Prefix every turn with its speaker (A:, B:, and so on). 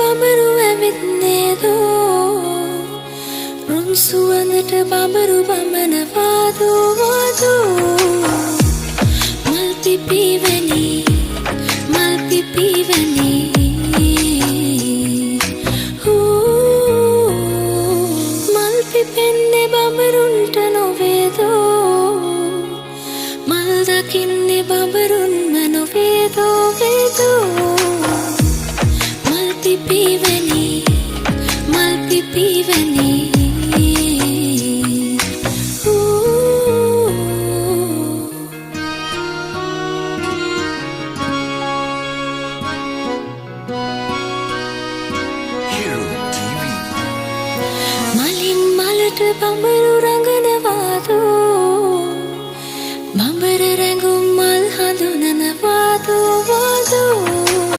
A: බඹරු ඇවිත් නේදෝ, රුන් සුවඳට බඹරු බමනවාදෝ වාදෝ. මල් පිපි වැනි, මල් පිපි වැනි, මල් පිපෙන්නේ බඹරුන්ට නොවේදෝ, මල් දකින්නේ බඹරුන්ම නොවේදෝ වේදෝ. මල් පිපි වැනි, මල් පිපි වැනි.
B: Hiru TV.
A: මලින් මලට බඹරු